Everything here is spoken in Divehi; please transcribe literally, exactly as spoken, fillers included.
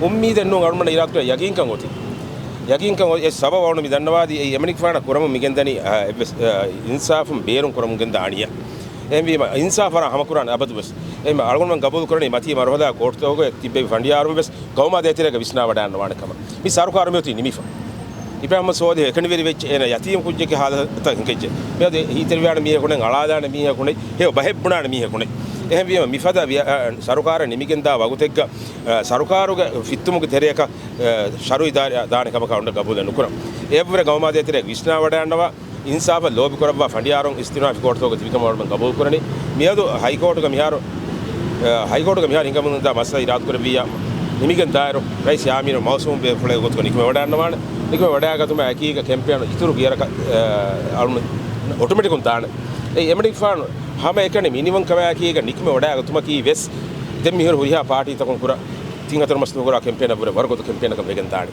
އުއްމީދެއް ނޫން އަޅުމަން އިރާދަކުރޭ ޔަގީންކަން އޮތީ. ޔަގީންކަން އޮތް އެ ސަބަބު އަޅުން މި ދަންނަވާދީ އެ އެމަނިކުފާނަށް ކުރަމުން މިގެންދަނީ، އާ، އެއްވެސް، އާ، އިންސާފުން ބޭރުން ކުރަމުން ގެންދާ އަނިޔާ. އެހެންވީމަ އިންސާފަށް ހަމަކުރާނެ އަބަދުވެސް. އެހެންވީމަ އަޅުގަނޑުމެން ގަބޫލު ކުރަނީ މަތީ މަރުހަލާ ކޯޓުތަކުގެ ތިއްބެވި ފަނޑިޔާރުން ވެސް ގައުމާ ދޭތެރޭގަ ވިސްނާވަޑައިގަންނަވާނެ ކަމަށް. މި ސަރުކާރު މިއޮތީ ނިމިފަ. އިބްރާހިމް ސޯލިހު އެކަނިވެރި ވެއްޖެ އޭނަ ޔަތީމު ކުއްޖެއްގެ ހާލަތަށް ހިނގައްޖެ. މިއަދު ހީތެރިވާނެ މީހަކު ނެތް، އަޅާލާނެ މީހަކު ނެތް، ހެޔޮ ބަހެއް ބުނާނެ މީހަކު ނެތް. އެހެންވީމަ މިފަދަ ވިޔަ-، އަ، ސަރުކާރަށް ނިމިގެންދާ ވަގުތެއްގަ، އަ، ސަރުކާރުގެ ފިއްތުމުގެ ތެރެއަކަށް، އަ، ޝަރުއި ދާ-، ދާނެ ކަމަކަށް އަޅުގަނޑު ގަބޫލެއް ނުކުރަން. އެއަށްވުރެ ގައުމާ ދޭތެރޭގަ ވިސްނާވަޑައިގަންނަވާ، އިންސާފަށް ލޯބިކުރައްވާ ފަނޑިޔާރުން އިސްތިނާފީ ކޯޓުތަކުގަ ތިބިކަމަށް އަޅުގަނޑު ގަބޫލުކުރަނީ. މިއަދު ހައިކޯޓުގަ މިހާރު، އަ، ހައިކޯޓުގަ މިހާރު ހިނގަމުންދާ މައްސަލަ އިރާދަކުރެއްވިއްޔާ، ނިމިގެން ދާއިރު ރައީސް ޔާމީނު މައުސޫމް ބޭފުޅެއް ގޮތުގަ ނިކުމެވަޑައިގަންނަވާނެ. ނިކުމެވަޑައިގަތުމާ އެކީގަ ކެމްޕޭނު އިތުރު ގިޔަރަކަށް، އަ، އަޅުން އޮޓޮމެޓިކުން ދާނެ. އެ އެމަނިކުފާނު ހަމައެކަނި މިނިވަންކަމާއެކީގަ ނިކުމެވަޑައިގަތުމަކީ ވެސް ދެން މިހުރި ހުރިހާ ޕާޓީތަކުން ކުރާ ތިން ހަތަރު މަސް ނުކުރާ ކެމްޕޭނަށްވުރެ ވަރުގަދަ ކެމްޕޭނަކަށް ވެގެން ދާނެ.